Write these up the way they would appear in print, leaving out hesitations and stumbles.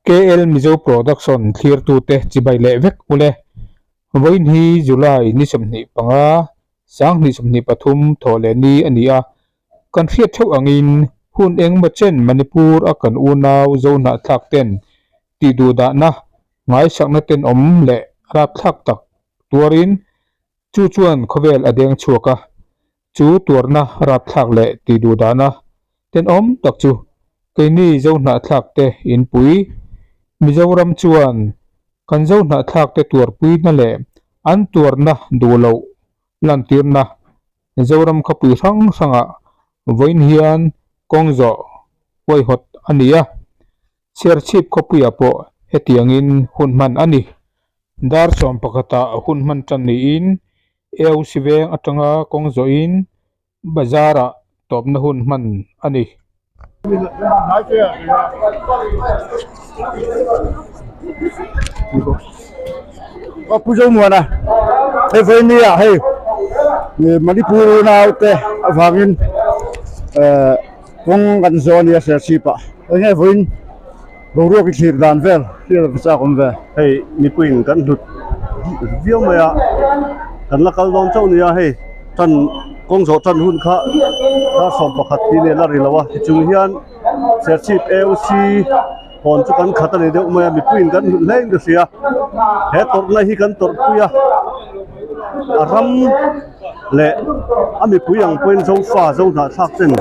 KL Mizo Production thlirtute chibai leh vek ule. Vawiin hi July ni 25, 2023 thawh leh ni a ni a. Kan hriat theuh angin hun engmaw chen Manipur a kan unau Zohnahthlak ten tihduhdahna ngaisakna tenawm leh rapthlak tak tuarin chu chuan khawvel a deng chhuak a. Chu tuarna rapthlak leh tihduhdahna tenawm tak chu keini Zohnahthlak te inpui Mizoram chuan kan Zohnahthlak te tuarpuina leh an tuarna duh loh lantirna Zoram khawpui hrang hrangah vawiin hian kawng zawh huaihawt a ni a. Serchhip khawpuiah pawh hetiangin hun hman a ni. Dar sawm pakhatah hun hman tan niin AOC veng atanga kawng zawhin bazar-ah tawpna hun hman a ni. Pu Zomuana hei vawinia hei Manipur unaute avangin kawng kan zawh a nia Serchhip ah enge vawiin boruak i thlir dan vel hriat a chak awm ve. Hei mipuiin kan hlut viau mai a kan la kal dawn chauh nia hei tan kawng zawh tan hun kha dar 11 tih nen a ri lo a tichung hian Serchhip AOC hawn chu kan khat a ni deuh mai a mipuiin kan hlut hle in ka hria he tawrhna hi kan tawrhpui a a ram leh a mipui ang pawhin zofa zo hnahthlak ten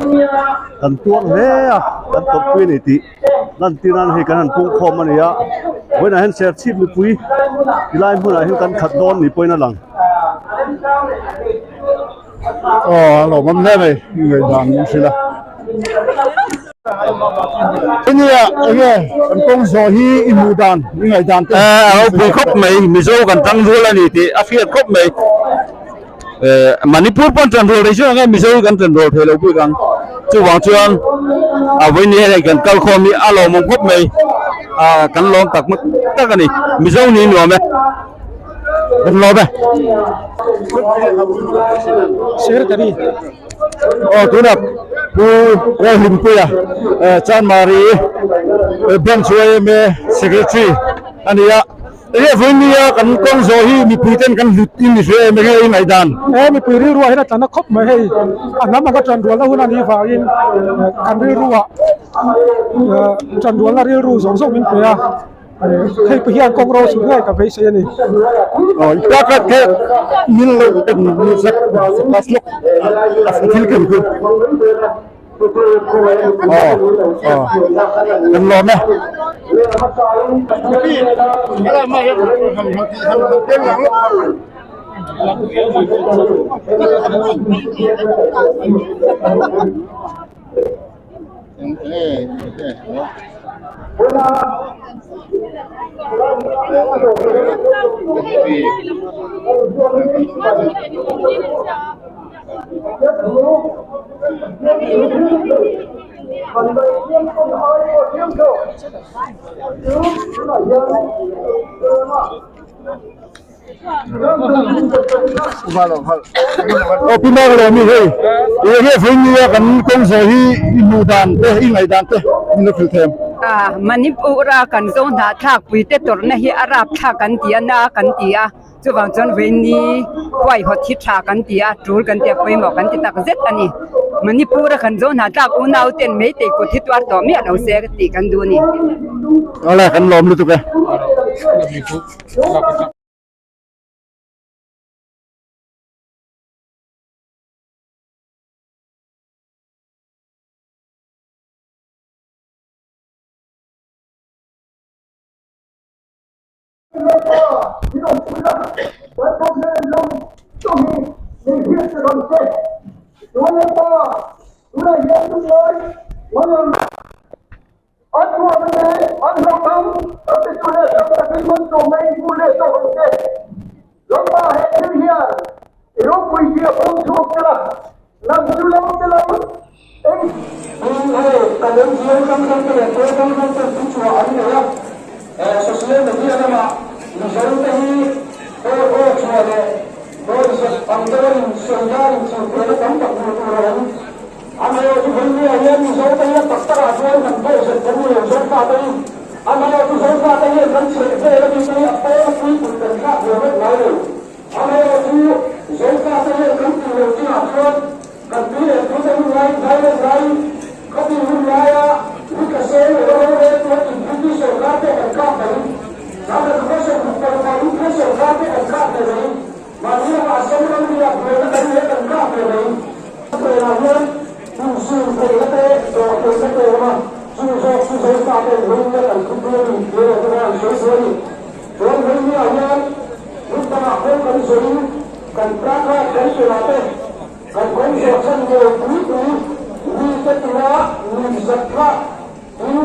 kan tuar hle a kan tawrhpui a ni tih lantir nan hei kan han pung khawm a ni a vawiinah hian Serchhip mipui tilai hmunah hian kan khat dawn ni pawhin a lang. Aw a lawmawm hle mai ngaihdan min hrilh a. Nia enge kan kawng zawh hi i hmuh dan i ngaihdan te. A ropui khawp mai Mizo kan tang rual a ni tih a hriat khawp mai. Manipur pawn tan rual rei chuan enge Mizo hi kan tan rual thei lo bik ang. Chuvang chuan a vawiin hian hei kan kal khawm hi a lawmawm khawp mai. Kan lawm tak tak a ni. Mizo ni nuam e. Kan lawm e. Secretary. Aw tunah Pu Rohlimpuia Chanmari Branch yma Secretary a ni a. Enge vawiin nia kan kawng zawh hi mipui ten kan hlut in ni hria em enge i ngaihdan? He mipui rilruah hian a tla na khawp mai hei a hnam anga tanrualna hun a nih vangin kan rilruah tanrualna rilru zawng zawng min pe a. Hei pawh hian kawng ro chhun ngei ka beisei a ni. Ka kha mil lo en ni zet class lawk a thil ken chu. Aw aw kan lawm e. Aw pi Mark lo mi hei e nge vawiin nia kan kawng zawh hi i hmuh dan te i ngaih dan te min lo hrilh thei ang. Manipur a kan zo hnahthlak pui te tawrhna hi a rapthlak kan ti a na kan ti a chuvang chuan vawiin ni huaihawt hi tha kan ti a tul kan ti a pawimawh kan ti tak zet a ni. Manipur a kan zo hnahthlak unau ten meitei kut hi tuar tawh miah lo se tih kan duh a ni. Awle kan lawm lutuk e. Amaherawhchu Zofate hian kan chheh vel a mi te hi a pawl puipui kan thlak ve vek ngai lo. Amaherawhchu Zofate hian kan tih loh chinah chuan kan tui leh tute hun lai hnai leh hnai khawpui hun laia mi tla seng leh rorel chuan in British sorkar pawh kan kap mai. Zan khat 65 India sorkar pawh kan kap ve mai. Mahni lama Assam ramri ah buaina kan leh kan kap ve mai. Khawvelah hian inzir theihna te, dawh theihna te a awm a, chu zawk chu Zofa ten Hmeinia kan khawpui a ni tih erawh chu an sawi duh a ni. Chuan Hmeinia hian hmun dangah kawng kan zawhin kan placard kan pelh ah te, kan kawng zawh chhan ngei pui pui mi te tura nuihzat thlak Tin,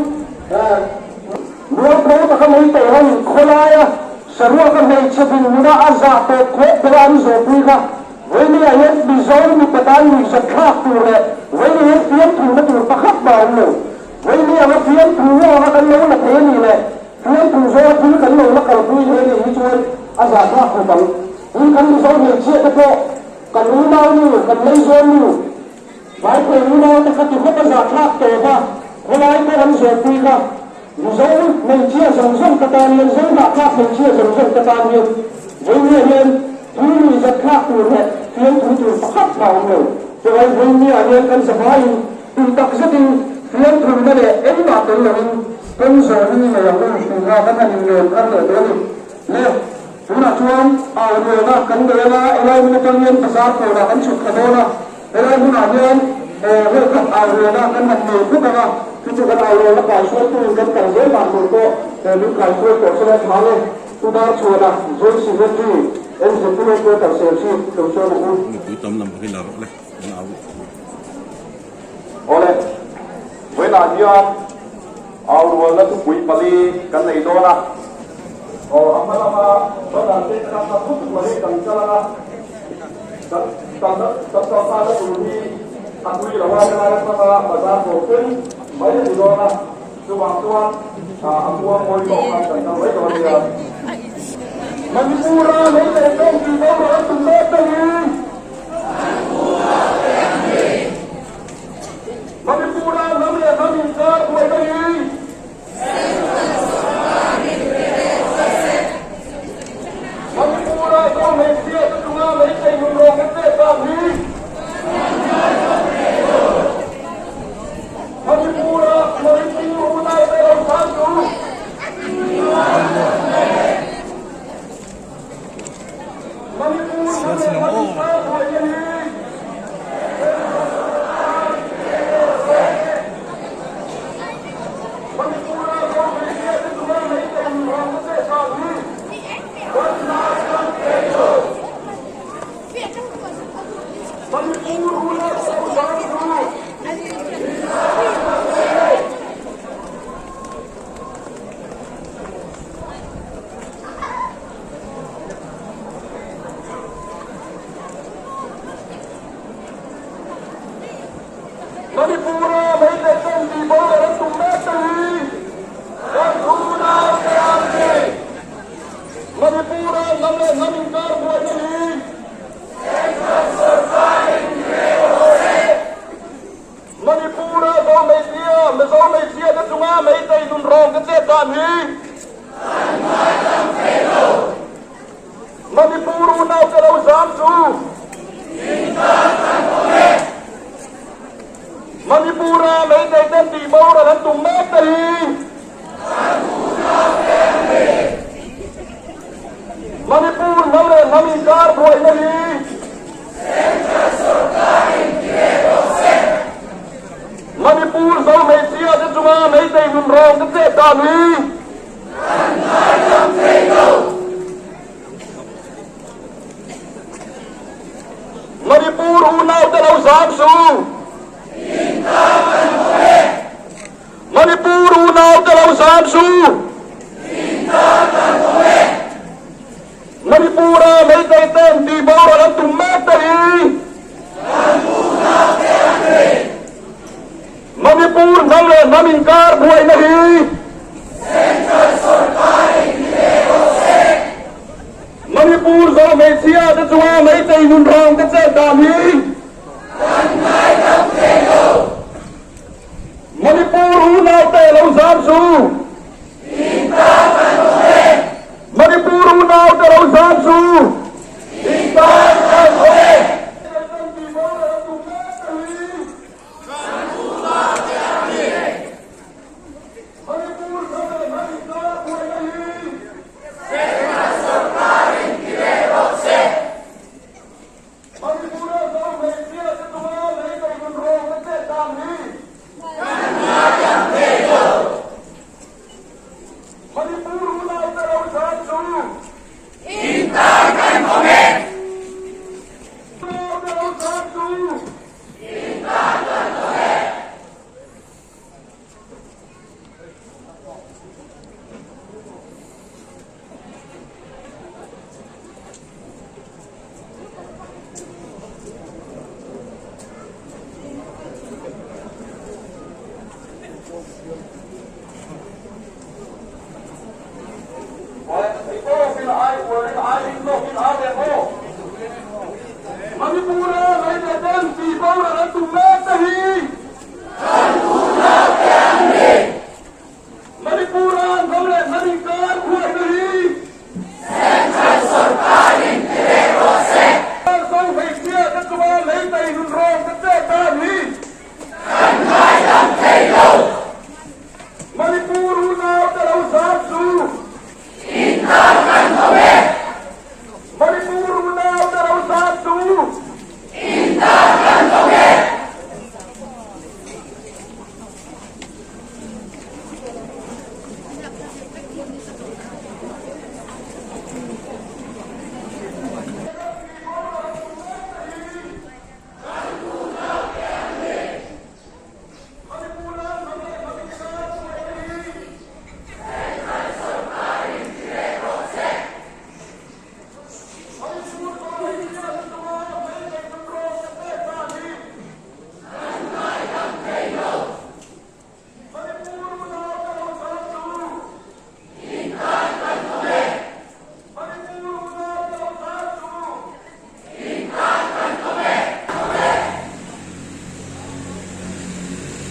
Mualpho taka mei tawh ho in khawlaia saruaka hmeichhe dinhmuna a zah tawp khawp bera an zawhpui kha Vawinia hian Mizo mipa tan nuihzat thlak tur leh Vawinia hian fiamthuhna tur pakhat mah a awm lo. Vawinia anga fiamthu anga kan lo la thei a nih leh fiamthu zawnga thil kan lo la kalpui thei a nih hi chuan a zah thlak khawp ang. Tin, kan Mizo hmeichhia te pawh kan unaunu, kan leizawnnu, Hmaikhawi unaute kha ti khawp a zahthlak tawp a, khawlai pawh an zawhpui kha. Mizo hmeichhia zawng zawng ka tan hian, Zo zahthlak hmeichhia zawng zawng ka tan hian Vawinia hian thu lui zatthlak tur leh fiamthu tur pakhat mah a awm lo. Chuvangin Vawinia hian kan zavaiin tui tak zetin fiamthuna leh engmah tel loin kawng zawh hi nei ang u tih kha kan han inngen thar leh dawn a ni. Le. Tunah chuan au rualna kan nei anga helai hmun atang hian bazar kawnah kan chhuk thla dawn a, helai hmunah hian rawlkhat au rualna kan han nei bawk anga, chu chu kan au rualna kaihruaitu in kan kal zel dan tur pawh min kaihruai tawh sela tha le. Pu Darchhuana, Joint Secretary, MZP Headquarters Serchhip, lo sawn ang u. Mipui tam lam hi la rawh le, kan au. Awle, vawiinah hian au rualna thupui pali kan nei dawn a. Aw, a hma lama banner te kan hma khawp mai kan kal ang a, kan kalna kan kal nghal na tur hi a tui lo a, helai atanga bazar dawr thleng mai a ni dawn a, chuvang chuan a khua mawi tawh khan kan kal mai dawn nia. Manipur-a lei leh tawng tih boruak an tum mek te hi Manipur-a hnam leh hnam inkar buaina hi Manipur-a zo hmeichhia te chunga meitei nunrawng an pek dan hi Manipur-a Manipur unaute lo chhan chu Manipur hnam leh hnam inkar buaina hi Manipur-a meitei ten tih boral an tum mek te hi kan unau te an ni. Manipur-a hnam leh hnam inkar buaina hi Manipur-a Zo hmeichhia, Mizo hmeichhia te chunga meitei nunrawng te chet dan hi Manipur unaute lo zam chu Manipur-a meitei ten tih boral an tum mek te hi Manipur hnam leh hnam inkar buaina hi Manipur zo hmeichhia te chunga meitei nunrawng te chet dan hi Manipur unaute lo zam su. Manipur unaute lo zam su. Manipur-a meitei ten tih boral an tum mek te hi. Manipur hnam leh hnam inkar buaina hi Manipur zo hmeichhia te chunga meitei nunrawng te chet dan hi Manipur unaute lo zam su.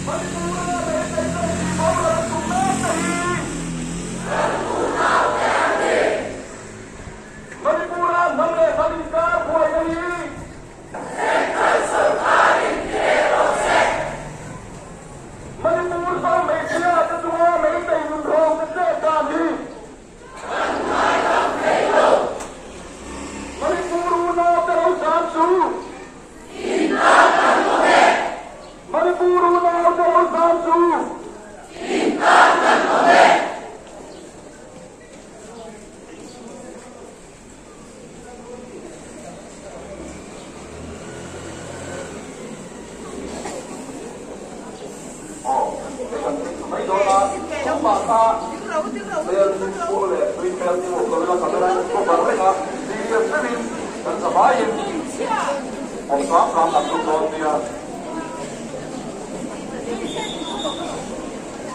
Manipur-a Meitei ten tih boral an tum mek te hi Manipur-a hnam leh hnam inkar buaina hi Manipur zo hmeichhia te chunga Meitei nunrawng te chet dan hi Manipur unau te lo zam chu Manipur unau te lo zam chu Aw, hei kan thing mai dawn a, chungah kha hmel pawh leh tui hmel pawh lo ila camera in cover reng a, serious deuhin kan zavaiin awm hram hram kan tum dawn nia.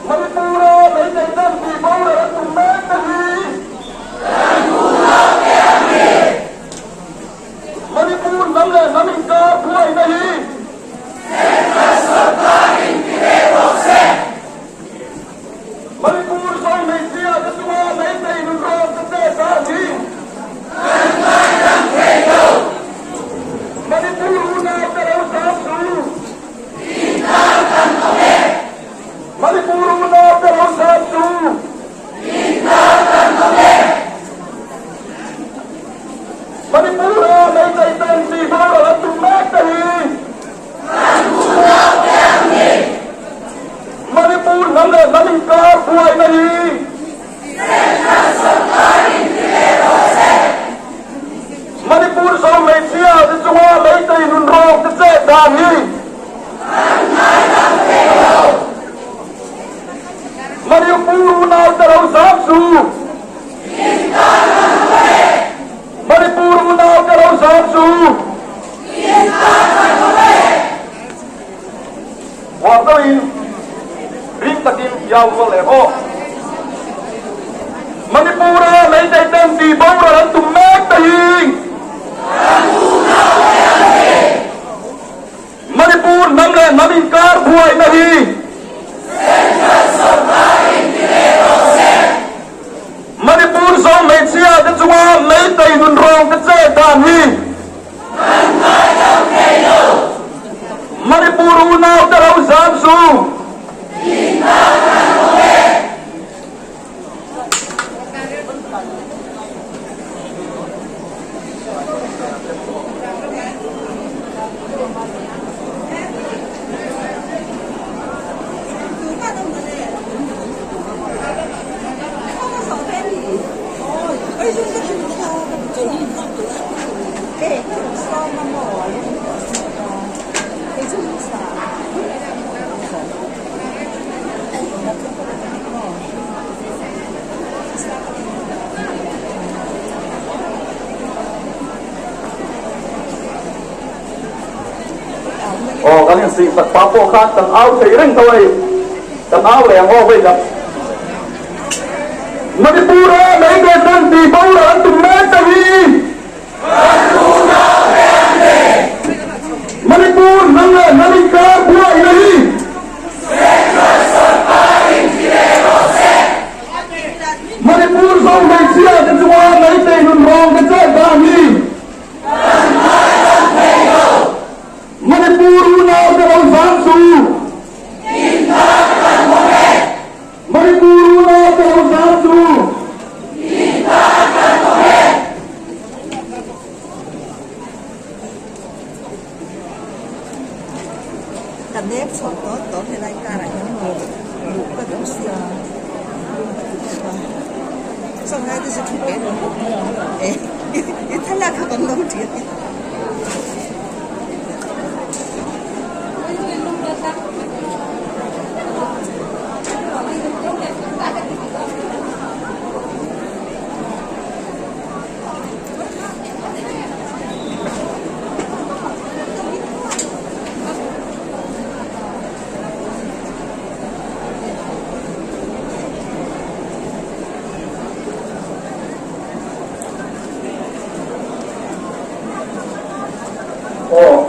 Manipur-a Meitei ten tih boral an tum mek te hi Manipur hnam leh hnam inkar buaina hi Manipur zo hmeichhia te chunga Meitei nunrawn te chet dan hi Manipur unau te lo zam chu Manipur unau te lo zam chu Manipur-a Meitei ten tih boral an tum mek te hi Manipur hnam leh hnam inkar buaina hi Manipur zo hmeichhia te chunga Meitei nunrawng te chet dan hi Manipur unau te lo zam chu Manipur unau te lo zam chu Huam deuhin ring takin iau rual leh aw. Manipur-a Meitei ten tih boral an tum mek te hi Manipur hnam leh hnam inkar buaina hi Manipur zo hmeichhia te chunga Meitei nunrawng te chet dan hi Manipur unau te lo zam chu Aw kan insihsak pah pawh khan kan au thei reng tho a ni. Kan au leh ang aw vei tak. Manipur-a Meitei ten tih boral an tum mek te hi Manipur hnam leh hnam inkar buaina hi Manipur zo hmeichhia te chunga Meitei nunrawng te chet dan hi Manipur unau te lo zam chu Manipur unau te lo zam chu Aw,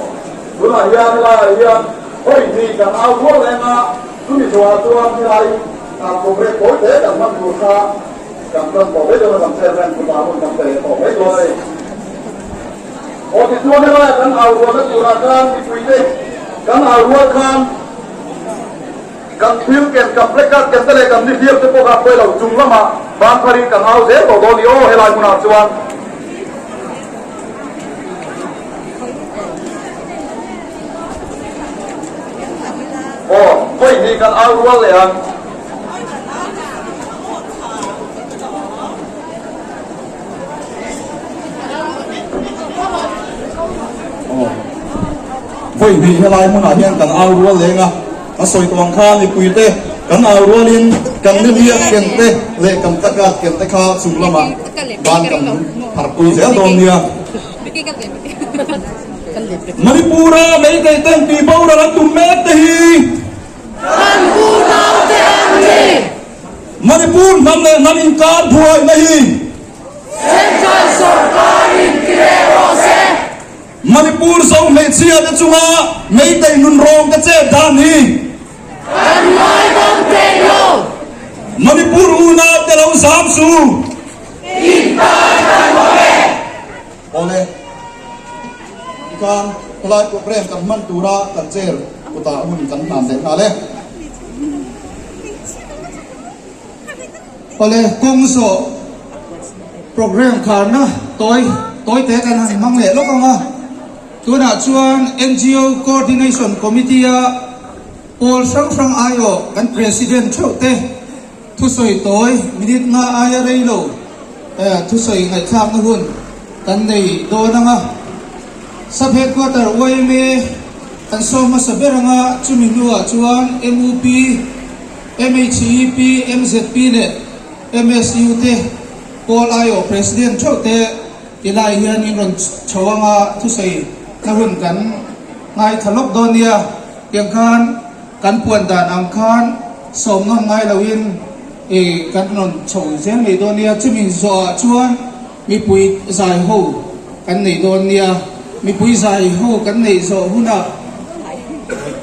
tunah hian helaiah hian. Hawi hnih kan au rual em a, chumi zawhah chuan helai programme tawi te kan hman tur kha kan tan tawh mai dawn a, kan chairman kutah hun kan pe leh tawh mai dawn a ni. Aw tichuan helaia kan au rualna turah khan mipuite kan au rual khan kan thil ken, kan placard ken te leh kan nihliap te pawh kha a pawi lo, chung lamah ban pharin kan au zel tawh dawn ni aw helai hmunah chuan. Aw, vawi hnih kan au rual leh ang. Vawi hnih helai hmunah hian kan au rual leng a, a sawi tawh ang kha mipuite kan au rualin kan nihliap ken te leh kan placard ken te kha chung lamah ban kan harpui zel dawn nia. Manipur-a Meitei ten tih boral an tum mek te hi Manipur hnam leh hnam inkar buaina hi Central sorkarin ti ve rawh se. Manipur zo hmeichhia te chunga Meitei nun rawng te chet dan hi Kan ngaidam thei lo. Manipur unau te lo zam su. Intan kan awm e. Awle, tikhan helai programme kan hman tura kan chair kutah hun kan hnan leh nghal e. Awle, kawng zawh programme kharna tawi tawi te kan han hmang leh lawk ang a. Tunah chuan NGO Coordination Committee a pawl hrang hrang aiawh kan President theuh te Thusawi tawi minute nga aia rei lo thusawi ngaihthlakna hun kan nei dawn ang a. Sub Headquarter yma kan sawm hmasa ber ang a, chumi hnuah chuan mup, MHEP, mzp leh MSU te pawl aiawh President theuh te tilai hian in rawn chho ang a, thusawi na hun kan ngaithla lawk dawn nia. Tiang khan. Kan puan dan ang khan sawm ngam ngai loin i kan rawn chho zel mai dawn nia. Chumi zawhah chuan mipui zai ho kan nei dawn nia. Mipui zai ho kan neih zawh hunah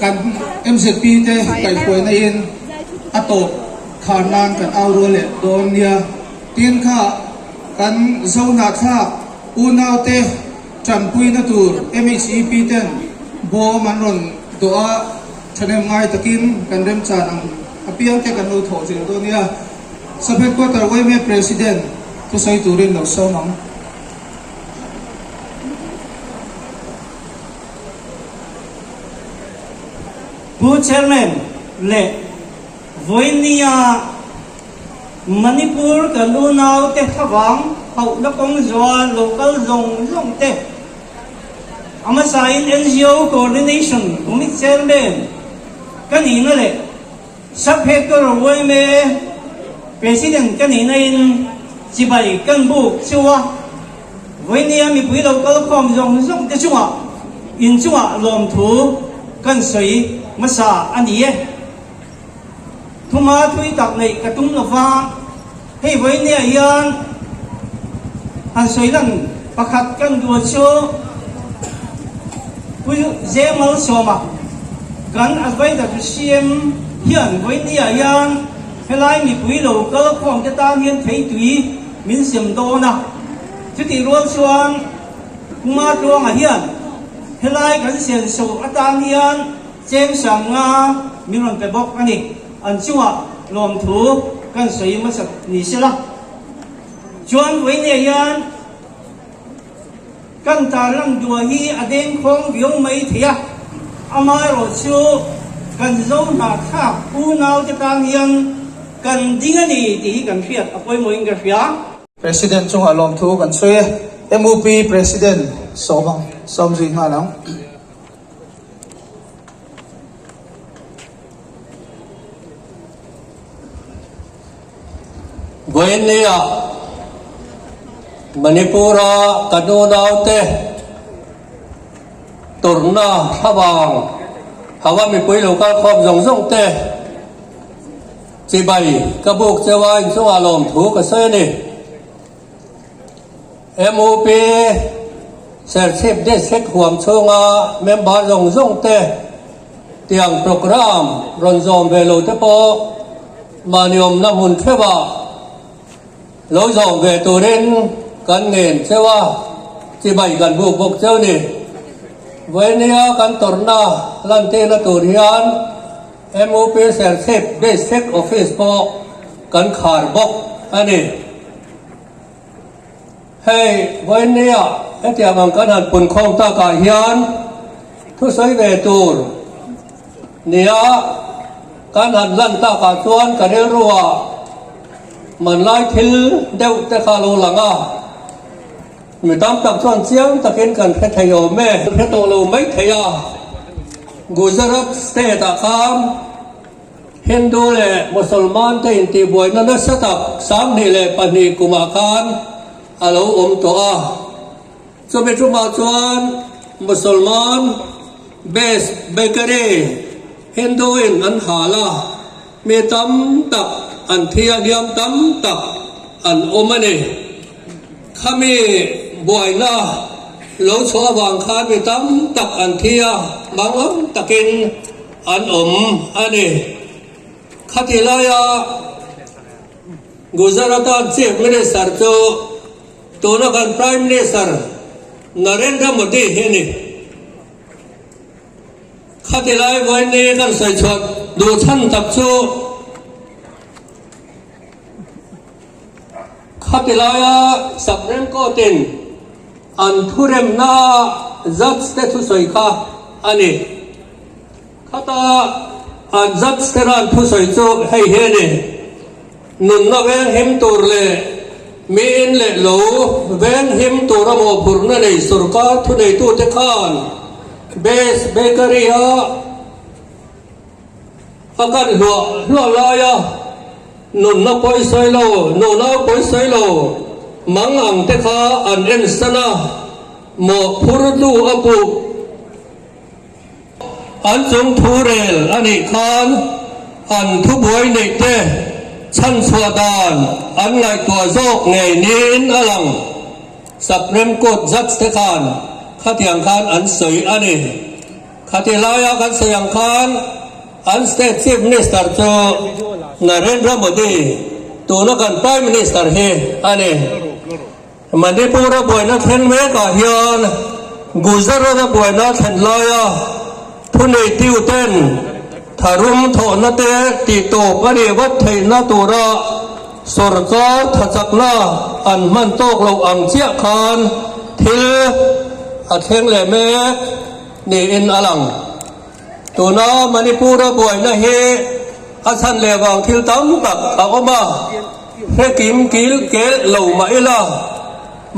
kan MZP te kaihhruaina in a tawp khar nan kan au rual leh dawn nia. Tin kha kan Zohnahthlak unaute Tanpuina tur MHEP ten bawm an rawn dawh a, thahnem ngai takin kan remchan ang apiang te kan lo thawh zel dawn nia. Sub Headquarter yma President thusawi turin lo sawm ang. Pu Chairman leh Vawinia Manipur kan unaute thlavang hauhna kawng zual local zawng zawng te a hmasain NGO Coordination Committee Chairman ka nihna leh Sub Headquarter yma President ka nihna in chibai kan buk chu a, vawinia mipui local khawm zawng zawng te chungah inchungah lawmthu kan sawi hmasa a ni e. Thuma thui tak neih ka tum lo va, hei vawinia hian han sawi lan pakhat kan duh chu Pu Zemal Sawma kan advisor to CM hian vawinia hian helai mipui lo kal khawm te tan hian theitui min sem dawn a, chutih rual chuan Puma Tluanga hian helai kan senso atan hian Cheng sang nga min rawn pe bawk a ni. An chungah lawmthu kan sawi hmasa ni sela. Chuan vawinia hian kan tarlang dua hi a dengkhawng viau mai thei a, amaherawh chu kan zo hnahthlak unaute tan hian kan ding a ni tih hi kan hriat a pawimawhin ka hria. President chungah lawmthu kan sawi e. MUP President sawm ang, sawm zui nghal ang. Vawinia Manipur-a ka nunaute tawrhna thlavang hawa mipui lo kal khawm zawng zawng te chibai ka buk cheu a inchungah lawmthu ka sawi a ni. MUP Serchhip District huam chhunga member zawng zawng te. Tiang programme rawn zawm ve lo te pawh mahni awmna hmun theuhah lo zawm ve turin kan ngen cheu a, chibai kan buk bawk cheu ni. Vawinia kan tawrhna lantirna tur hian MUP Serchhip District Office pawh kan khar bawk a ni. Hei, vawinia hetiang ang kan han punkhawm takah hian thusawi ve tur nia kan han lan takah chuan ka rilruah hmanlai thil deuh te kha a lo lang a, mi tam tak chuan chiang takin kan hre thei awm e. Hre tawh lo mai thei a, Gujarat state-ah khan Hindu leh Mosolman te intihbuaina nasa tak 22 kumah khan a lo awm tawh a. Chumi tumah chuan Mosolman Best Bakery Hindu in an hal a, mi tam tak an thi a, hliam tam tak an awm a ni. Khami buaina lo chhuah avang khan mi tam tak an thi a, mangang takin An awm a ni. Khati laia Gujarata Chief Minister chu tuna kan Prime Minister Narendra Modi hi a ni. Khati lai vawiin kan sawi chhuah duh chhan tak chu khati laia Supreme Court-in an thuremna judge te thusawi kha a ni. Khata an judge te ran thusawi chu hei hi a ni, Nunna veng him tur leh mi in leh lo veng him tura mawhphurhna nei sorkar thuneitute khan Best Bakery-a a kan hluah hluah laia nunna pawisawi lo, nunau pawisawi lo mang ang te kha an ensan a, mawhphurtu a puh. An chung thu rel a nih khan an thubuai neih te chhanchhuah dan an ngaihtuah zawk ngei niin a lang. Supreme Court judge te khan khatiang khan an sawi a ni. Khati laia kan sawi ang khan an state chief minister chu Narendra Modi, tuna kan prime minister hi a ni. Manipur-a buaina thleng mekah hian Gujarat-a buaina thlen laia thuneituten tharum thawhna te tihtawp a nih vat theihna tura sorkar thachakna an hman tawk loh ang chiah khan thil a thleng leh mek niin a lang. Tuna Manipur-a buaina hi a chhan leh vang thil tam tak a awm a. Hre kim kil kel lo mah ila,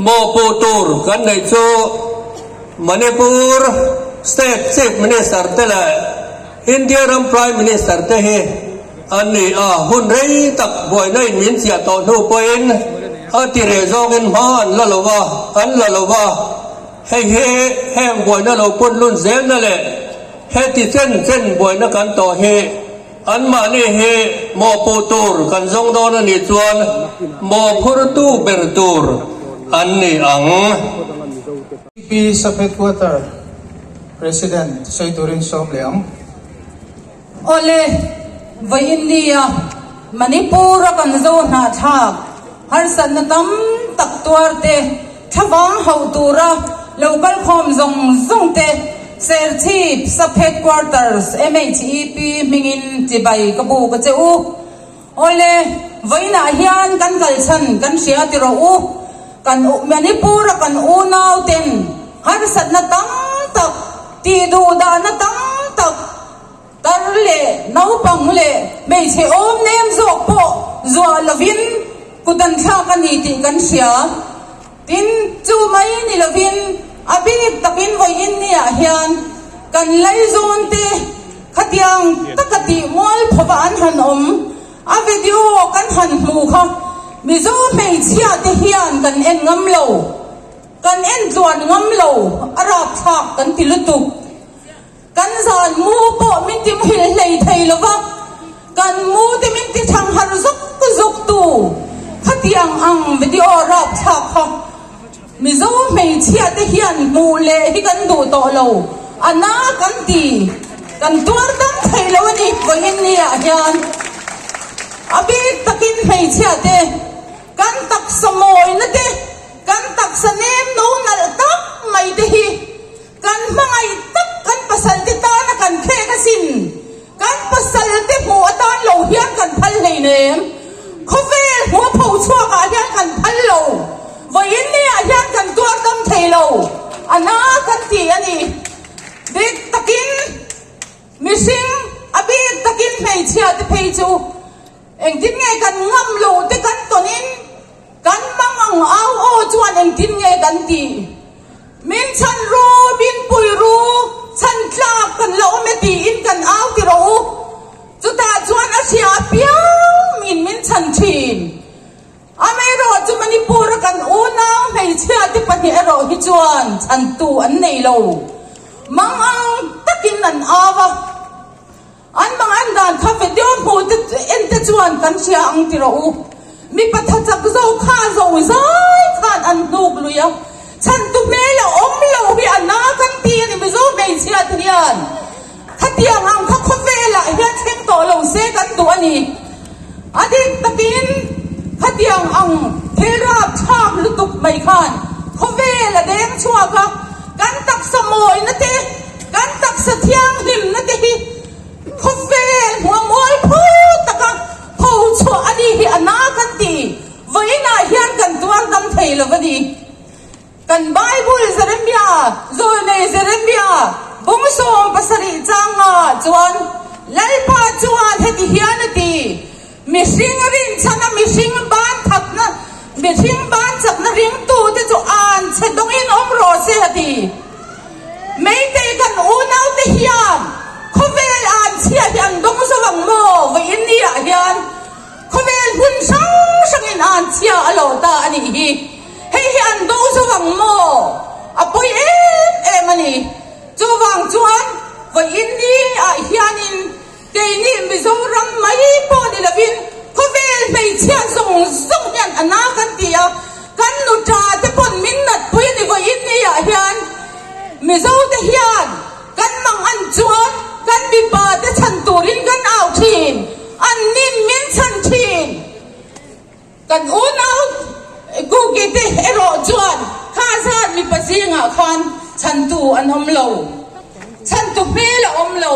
mawhpuh tur kan neih chu Manipur State Chief Minister te leh India ram Prime Minister te hi an ni a, hun rei tak buaina in min chiah tawh hnu pawhin a ti reh zawngin hma an la lo va, an la lo va, hei hi heng buaina lo pun lun zelna leh heti chen chen buaina kan tawh hi Anmahni hi mawhpuh tur kan zawng dawn a nih chuan mawhphurtu ber tur an ni ang. P Sub Headquarter President sawi turin sawm leh ang. Awle, vawiin nia Manipur a kan zo hnahthlak harsatna tam tak tuar te, Thlavang hauh tura lo kalkhawm zawng zawng te Serchhip Sub Headquarters MHEP hmingin chibai ka buk a che u. Awle, vawiinah hian kan kalchhan kan hria ti rawh u. Kan Manipur a kan unau ten harsatna tam tak, tih duh dahna tam tak, Tar leh naupang leh hmeichhe awm nem zawk pawh zuah lovin kut an thlak a ni tih kan hria. Tin, chu mai ni lovin a bik takin vawiin niah hian kan laizawn te khatiang taka tih mual phawah an han awm. A video kan han hmu kha Mizo hmeichhia te hian kan en ngam lo, kan en tluan ngam lo, a rapthlak kan ti lutuk. Kan zan mu pawh min ti muhil hlei thei lo va, kan mu te min ti thang har zuk zuk tu khatiang ang video rapthlak kha Mizo hmeichhia te hian hmuh leh hi kan duh tawh lo, a na kan ti. Kan tuar dam thei lo a ni vawiin ni ah hian a bik takin hmeichhia te kan taksa mawina te kan taksa nem no nalh tak mai te hi Kan hmangaih tak kan pasal te tana kan khek asin. Kan pasal te hmuh atan lo hian kan phal hleinem. Khawvel hmuh a pho chhuak ah hian kan phal lo. Vawiin ni ah hian kan tuar dam thei lo. A na kan ti a ni. Dik takin mihring a bik takin hmeichhia te phei chu engtin nge kan ngam lo te kan tawn in kan mang ang au aw chuan engtin nge kan tih. Min chhan ru, min pui ru, chhan tlak kan la awm e tiin kan au ti rawh u. Chutah chuan a hria apiang min min chhan thin. Amaherawh chu Manipur-a kan unau hmeichhia te pahnih erawh hi chuan chhantu an nei lo. Mangang takin an au a. An mang an dan kha video hmuh te en te chuan kan hria ang ti rawh u. Mipa tha chak zo kha zo zai khan an hnuk lui a, chhantu hmel a awm lo hi a na kan ti a ni Mizo hmeichhia te hian khatiang ang kha khawvelah hian thleng tawh lo se kan duh a ni. A dik takin khatiang ang thil rapthlak lutuk mai khan khawvel a deng chhuak a, kan taksa mawina te, Kan taksa thianghlimna te hi khawvel hmuh a mual phu taka pho chhuah a ni hi a na kan ti. Vawiinah hian kan tuar dam thei lo a ni. Kan Bible Jeremia, Zawlnei Jeremia, bung 70 changa chuan Lalpa chuan heti hian a ti, Mihring rinchhana mihring ban thatna, mihring ban chakna ringtute chu an chhe dawngin awm rawh se a ti. Meitei kan unaute hian khawvel an chhia hi an dawng zo ang maw? Vawiin ni ah hian khawvel hmun hrang hrangin an chhia a lo ta a nih hi. Hei hi an do zo ang maw? A pawi em em a ni. Chuvang chuan vawiin ni ah hianin Keini Mizoram mai pawh ni lovin khawvel hmeichhia zawng zawng hian a na kan ti a, kan nuṭa te pawn min natpui ni vawiin ni ah hian Mizo te hian kan mang an chuan kan mipa te chhan turin kan au thin, an nin min chhan thin. Kan unau Kuki te erawh chuan kha zat mipa zingah khan chhantu an awm lo. Chhantu hmel a awm lo,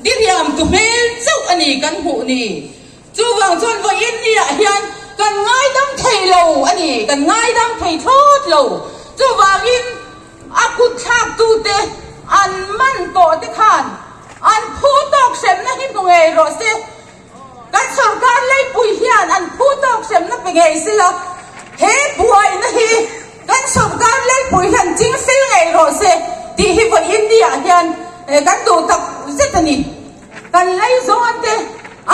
diriamtu hmel chauh a ni kan hmuh ni. Chuvang chuan vawiin niah hian kan ngaidam thei lo a ni, kan ngaidam thei thlawt lo. Chuvangin a kut thlaktute an man tawh te khan an phu tawk hremna hi hmu ngei rawh se. Kan sorkar leipui hian an phu tawk hremna pe ngei sela, he buaina hi kan sorkar leipui hian ching fel ngei rawh se tih hi vawi India hian kan duh tak zet a ni. Kan lei zawn te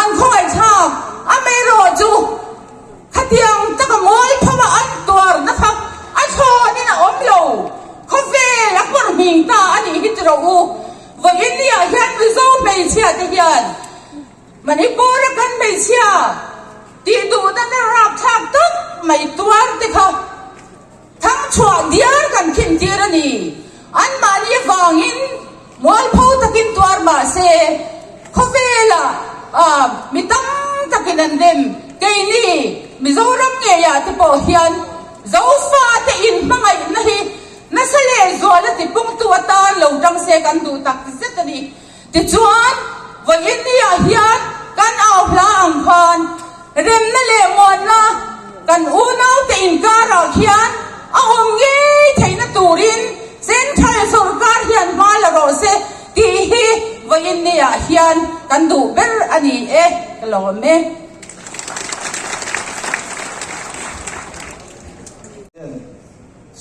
an khawngaihthlak amaherawh chu khatiang taka ngawi tho a an tuarna kha a thlawnin a awm lo, khawvel a pawr hming ta a nih hi ti rawh u. Vawi India hian Mizo hmeichhia te hian Manipur-a kan hmeichhia tih duhna te rapthlak tak mai tuar te kha thangchhuah diar kan khin tir a ni. Anmahni avangin mualpho takin tuar mah se khawvelah mi tam takin an dem. Keini Mizoram ngeiah te pawh hian Zofate inhmangaihna hi nasa leh zuala tipungtu atan lo tang se kan duh tak zet a ni. Tichuan, vawiin niah hian kan au hla ang khan remna leh muanna kan unaute inkarah khian a awm ngei theihna turin Central sawrkar hian hma la rawh se tih hi vawiin niah hian kan duh ber a ni e, ka lawm e.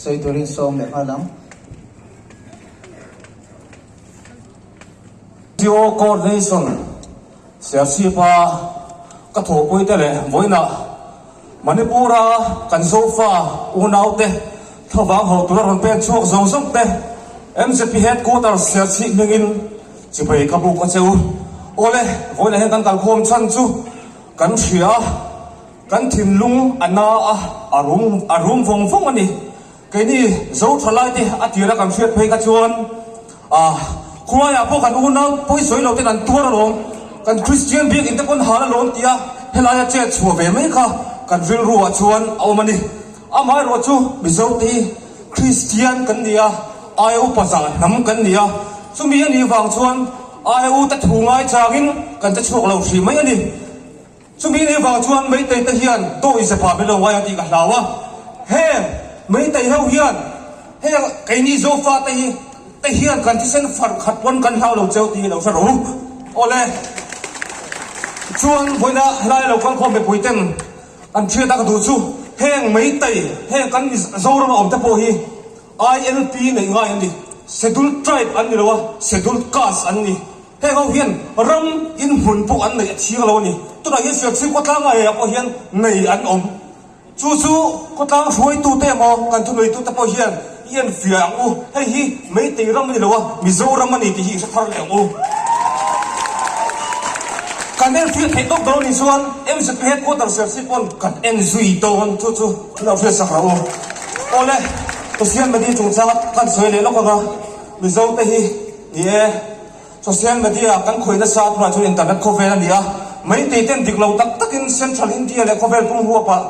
Sawi turin sawm leh nghal ang. NGO Coordination Serchhip-a ka thawhpuite leh vawiinah Manipur-a kan Zofa unaute thlavang ho tura rawn pek chhuak zawng zawng te MZP Headquarters Serchhip hmingin chibai ka buk a che u. Awle, vawiinah hian kan kalkhawm chhan chu kan hria a, kan thinlung a na a, a rum a rum vawng vawng a ni. Keini zo tha lai te a tira kan hriat phei kha chuan ah. Khulaiah pawh kan unau pawisawi lo ten an tuar alawm, kan Kristian biakinn te pawn hal alawm tia helaia chet chhuah ve mai kha kan rilru ah chuan a awm a ni. Amaherawh chu Mizo te hi Kristian kan ni a, aia upa zah hnam kan ni a, chumi a nih vang chuan aia u te thu ngai changin kan che chhuak lo hrih mai a ni. Chumi ni vang chuan Meitei te hian dawi zepa min lo ngai ang tih ka hlau a, heng Meitei ho hian heng keini Zofa te hi te hian kan thisen farh khat pawn kan hlau lo cheu tih hi lo hre rawh u. Awle, chuan vawiina helai lo kalkhawm mipui ten an hriat a ka duh chu heng Meitei heng kan Mizoram a awm te pawh hi ILP neih ngai an ni, Scheduled Tribe an ni lo a, Scheduled Caste an ni. Heng ho hian ram inhmun pawh an neih a thiang lo a ni. Tunah hian Serchhip khawtlang ngaiah pawh hian nei an awm. Chu chu khawtlang hruaitute emaw kan thuneitute pawh hian i enfiah ang u. Hei hi Meitei ram a ni lo a, Mizoram a ni tih hi i hre thar leh ang u. Kan enfiah theih tawk dawn nih chuan MZP Headquarter Serchhip pawn kan en zui dawn. Chu chu thil lo hriatsak rawh u. Awle, Social Media chungchanga kan sawi leh lawk ang a, Mizote hi ni e. Social media kan khawih nasa tunah chuan internet khawvel a ni a, Meitei ten dik lo tak takin Central India leh khawvel pum huapah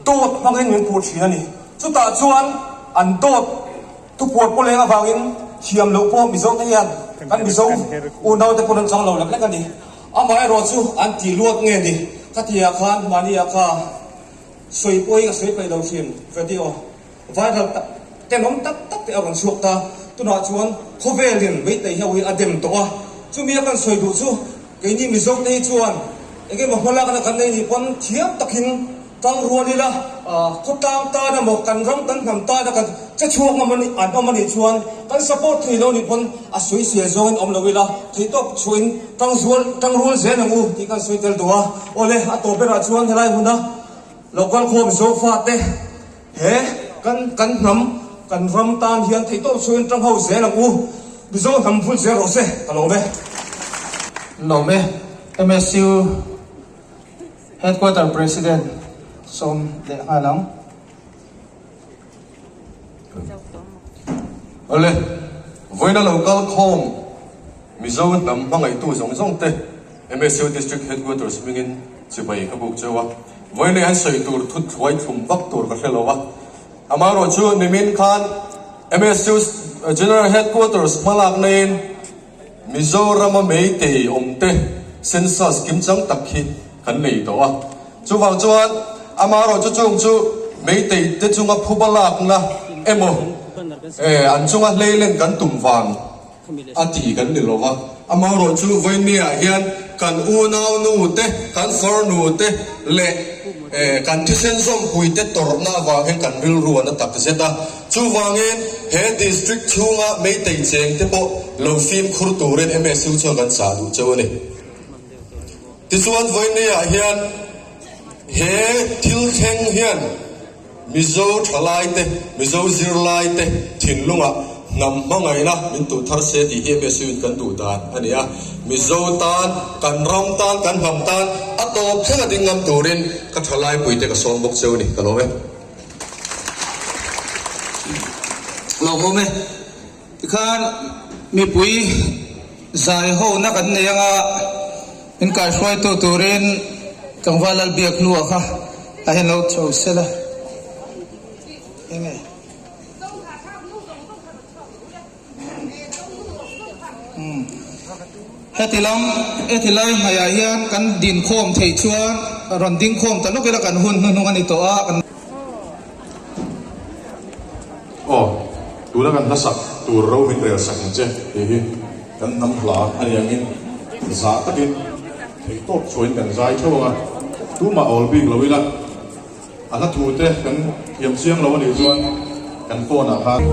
dawt hmangin min puh thin a ni. Chutah chuan an dawt thupuar pawleng avangin thiam loh pawh Mizo te hian kan Mizo unau te pawn an chang lo lek lek a ni. Amaherawh chu an tih luat nge ni ka ti ah khan mahni ah kha sawi pawhin ka sawi peih lo thin video. Viral tak tenawm tak tak te a rawn chhuak ta. Tunah chuan khawvelin Meitei ho hi a dem tawh a, chumi a kan sawi duh chu keini Mizo te hi chuan eng emaw hmalakna kan nei nih pawn thiam takin tang rual ila, khawtlang tan emaw kan ram kan hnam tana kan che chhuak ngam an awm anih chuan kan support thei lo nih pawn a sawi sial zawngin awm lo ila, theihtawp chhuahin tang zual tang rual zel ang u tih kan sawi tel duh a. Awle, a tawp berah chuan helai huna local khawm Zofate He kan kan hnam, kan ram tan hian theihtawp chhuain tang ho zel ang u. Mizo hnam vul zel rawh se, ka lawm e. Lawm e. MSU Headquarter President sawm leh nghal ang. Awle, vawiina lo kal khawm Mizo hnam hmangaihtu zawng zawng te MSU District Headquarters hmingin chibai ka buk cheu a. Vawiin an sawi tur thut thluai thlum vak tur ka hre lo a. Amaherawhchu nimin khan MSU General Headquarters hmalak naiin Mizorama Meitei awmte census kimchang tak hi kan nei tawh a. Chuvang chuan amaherawhchu chung chu Meitei te chunga phuba lakna emaw an chunga hleilen kan tum vang a ti kan ni lo va. Amaherawhchu vawinia hian kan unau te, kan farnu te leh kan thisen zawmpui te tawrhna avang hian kan rilru a na tak zet a. Chuvangin he district chhunga Meitei cheng te pawh lo fimkhur turin MSU chuan kan chah duh cheu a ni. Tichuan vawinia hian he thil thleng hian Mizo thalaite, Mizo zirlaite thinlungah hnam hmangaihna min tuh thar se tih hi MSU in kan duh dan a ni a. Mizo tan, kan ram tan, kan hnam tan a tawp thleng a ding ngam turin ka thalaipuite ka sawm bawk cheu a ni. Ka lawm e. Lawmawm e. Tikhan mipui zai hona kan nei anga min kaihruaitu turin tlangval Lalbiak hlua kha a hen lo chho sel a. Enge? Umm. Heti lam, heti lai hnaihah hian kan dinkhawm theih chuan rawn dingkhawm ta lawk ila kan hun hnuhnung a ni tawh a. Kan. Aw, tuna kan hlasak tur ro min rel sak ang che tih hi kan hnam hla a ni angin zah takin theihtawp chhuahin kan zai theuh ang a, tumah awl bik lo ila a hla thu te kan thiam chiang lo a nih chuan kan phone ah khan.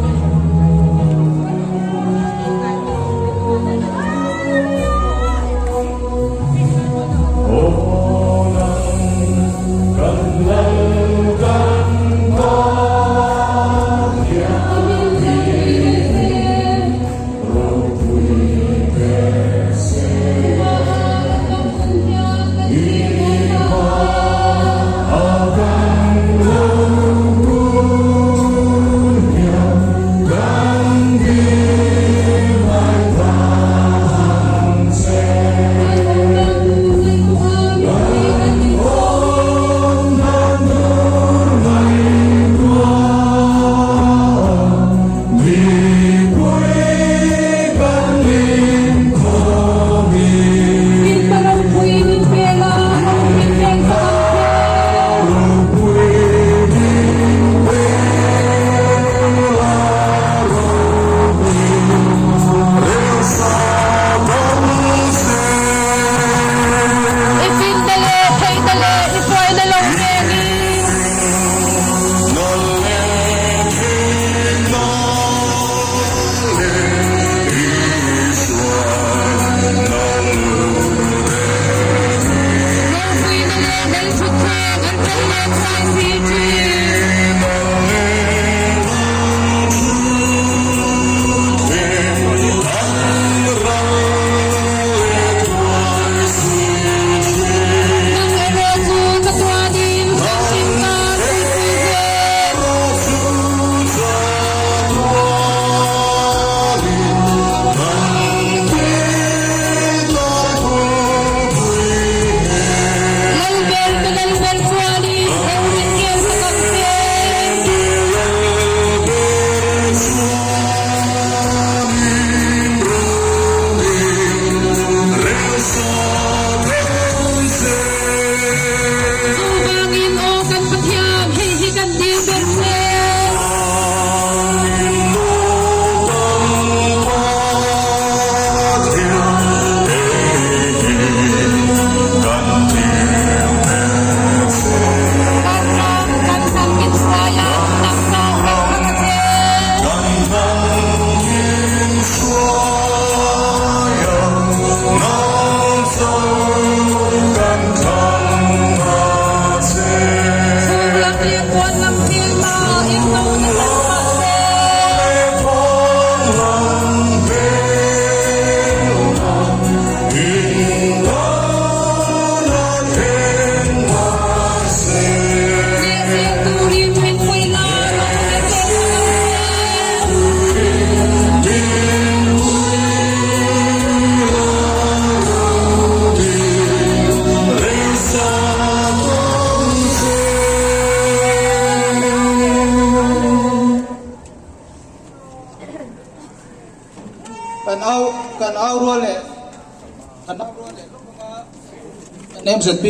MZP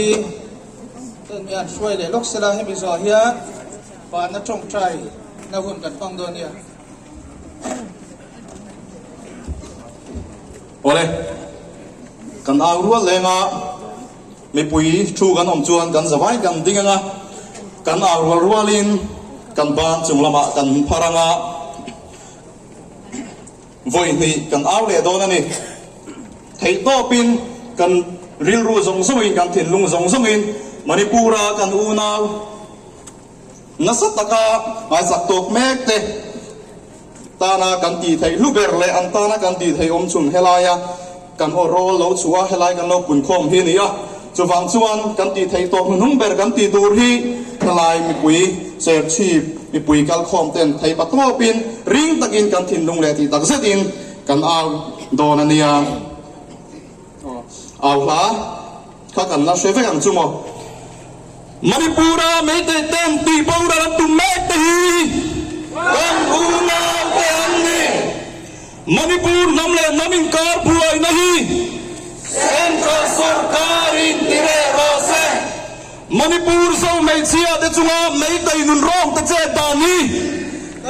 ten mi an hruai leh lawk sela hemi zawh hian vana tawngtai na hun kan hmang dawn nia. Awle, kan au rual leng a, mipui thu kan awm chuan kan zavai kan ding anga, kan au rual rualin kan ban chung lamah kan phar anga, vawi hnih kan au leh dawn a ni. Theihtawpin kan rilru zawng zawngin, kan thinlung zawng zawngin Manipur-a kan unau nasa taka ngaisak tawk mek te tana kan tih theih hlu ber leh an tana kan tih theih awm chhun helaia kan aw rawl lo chhuah a, helai kan lo punkhawm hi a ni a. Chuvang chuan kan tih theih tawk hnuhnung ber kan tih tur hi helai mipui Serchhip mipui kalkhawm ten thei patawpin ring takin kan thinlung leh tih tak zetin kan au dawn a nia. Au hla kha kan la hre vek ang chu maw. Manipur-a Meitei ten tih boral an tum mek te hi kan unau te an ni. Manipur hnam leh hnam inkar buaina hi Central sorkarin ti reh rawh se. Manipur zo hmeichhia te chunga Meitei nun rawng te chet dan hi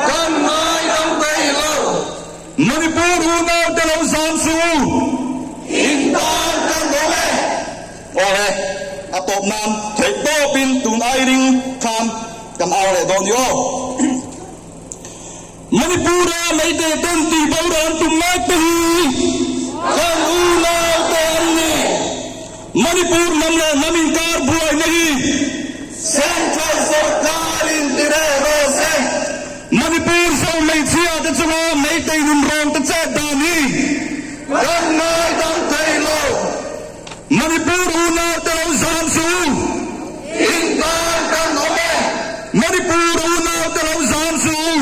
kan ngaidam thei lo. Manipur unau te lo zam suh u. In tan kan awm e. Aw he, a tawp nan theih tawpin tun ai ring khan kan au leh dawn i aw. Manipur-a Meitei ten tih boral an tum mek te hi kan unau te an ni. Manipur hnam leh hnam inkar buaina hi Central sorkarin ti reh rawh se. Manipur zo hmeichhia te chunga Meitei nun rawng te chet dan hi kan ngaidam thei lo. Manipur unau te lo zam suh u. In tan kan awm e. Manipur unau te lo zam suh u.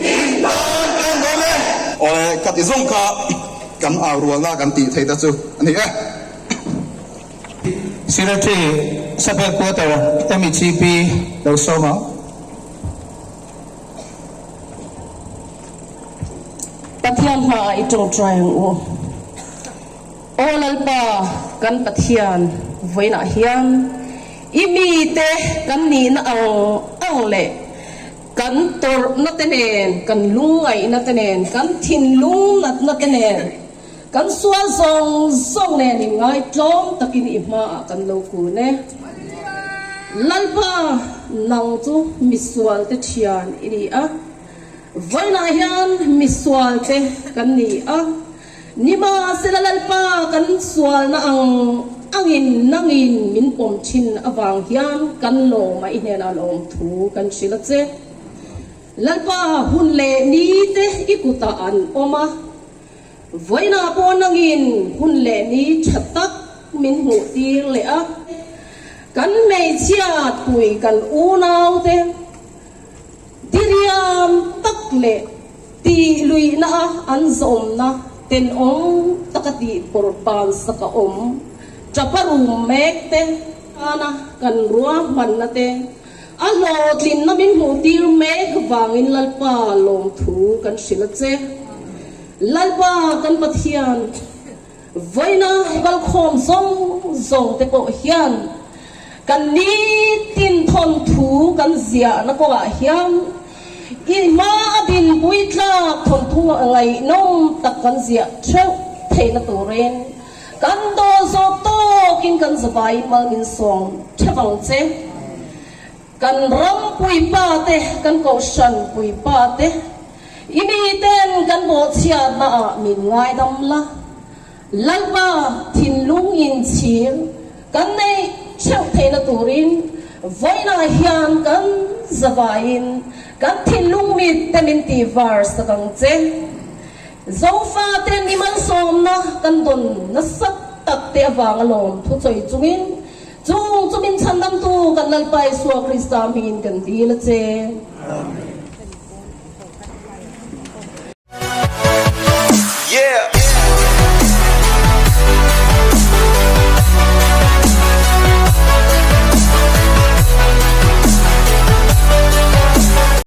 In tan kan awm e. Aw ka ti zawng kha kan au rualna kan tih theih ta chu a ni e. Secretary Sub Headquarter MECP lo sawm ang. Pathian hmaah i tawngtai ang u. Aw Lalpa kan Pathian, vawiinah hian i mite kan nihna ang ang leh kan tawrhna te nen, kan lungngaihna te nen, kan thinlung natna te nen, kan sual zawng zawng nen in ngaitlawm takin i hmaah kan lo kun e. Lalpa, nang chu misualte thian i ni a, vawiinah hian misualte kan ni a, Nimahsela Lalpa kan sualna ang angin nangin min pawm thin avang hian kan lawm a i hnenah lawm thu kan hrilh a che. Lalpa hun leh ni te i kutah an awm a, vawiinah pawh nangin hun leh ni tha tak min hmuh tir leh a, kan hmeichhia pui kan unaute Diriam tak leh tih luihna a an zawmna tenawm taka tih pawr ban sak a awm tapa rum mek te tana kan ruahmanna te a hlawhtlinna min hmuh tir mek vangin Lalpa lawmthu kan hrilh a che. Lalpa kan Pathian vawiina kalkhawm zawng zawng te pawh hian Kan nitin thawnthu kan ziahna kawngah hian i hma a dinpui tlak thawnthu ngaihnawm tak kan ziah theuh theihna turin kan dawl zawk tawkin kan zavai mal min sawm theuh ang che. Kan ram puipa te, kan kohhran puipa te, i miten kan bawhchhiatna ah min ngaidam la. Lalpa thinlung inchhir kan neih theuh theihna turin vawiinah hian kan zavaiin kan thinlung mitte min tih var sak ang che. Zofate ni malsawmna kan dawn nasa tak te avanga lawm thuchawi chungin chung chu min chhandamtu kan Lalpa Isua Krista hmingin kan dil a che. Yeah!